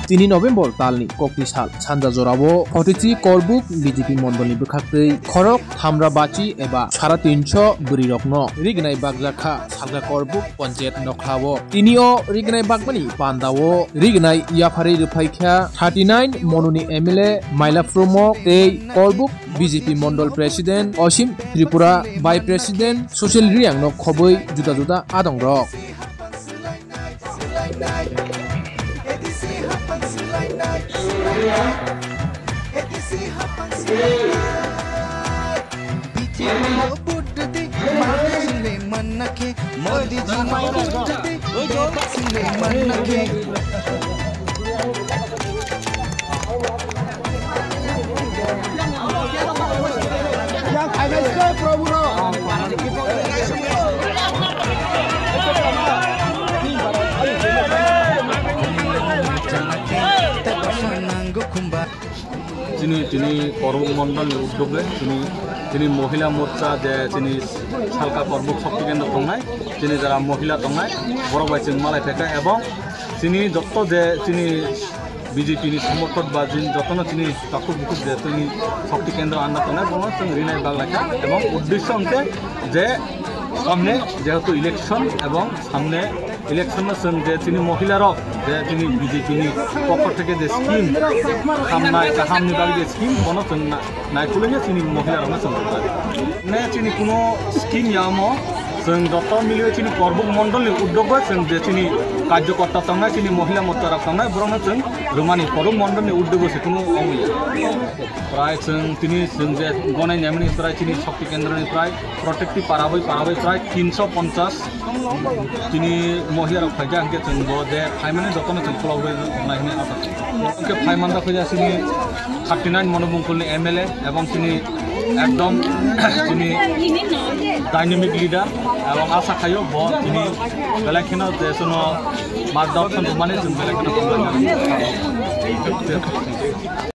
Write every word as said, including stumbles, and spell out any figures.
tini November talni kokti sal sanja jorao forty three Korbuk B J P mondolni bwkhaktwi khorok thamra bachi eba sara tinso bwrwirokno rignai bakjakha Salka Korbuk Panchayat nokhlao. Tini o rignai bakmani pandao rignai yapharwi rwphaikha thirty nine mononi M L A Maila Phrumok tei Korbuk B J P Mondol President Osim Tripura, Vice President Sushil Riang no khobwi juda juda adong rok. Chini, chini Korbuk Mondol ni uddoge, chini, chini Mohila Morcha je chini Salka Korbuk Shakti Kendra tongnai, chini jara Mohila tongnai, borok bai chwng malai phaikha, ebong chini jotto je chini B J P ni somorthok ba chini jotto no chini takhuk bukhuk je chini Shakti Kendra anna tongnai, bono chwng rinai baglaikha, ebong uddesho hwnkhe je samne jehetu election ebong samne election no chwng je chini Mohila rok je chini B J P ni pokho theke je scheme hamnai kaham ni bagwi je scheme bono chwng na-, naikolwi chini Mohila rok no chwng ne chini kuno scheme ya omo chwng jotto miliwi chini Korbuk Mondol ni uddogo chwng je chini karjokorta tongnai chini Mohila Morcha rok tongnai borok no chwng rwmani Korbuk Mondol ni uddogo se kuno omo ya. Prai chwng tini chwng je gonai nemani prai chini Shakti Kendra ni prai protective para bai para bai prai tinso ponchas tini Mohila rok phaikha hwnkhe chwng bo je phaimani jotono chwng khulogwi nai hwnwi asa khaio. Hwnkhe phaimanda khaija chini thirty nine Monobungkul ni M L A ebong chini ekdom chini dynamic leader ebong asa khaio bo tini belai kheno je chwngno margdorshon rwmani chwng belai kheno hamjakha.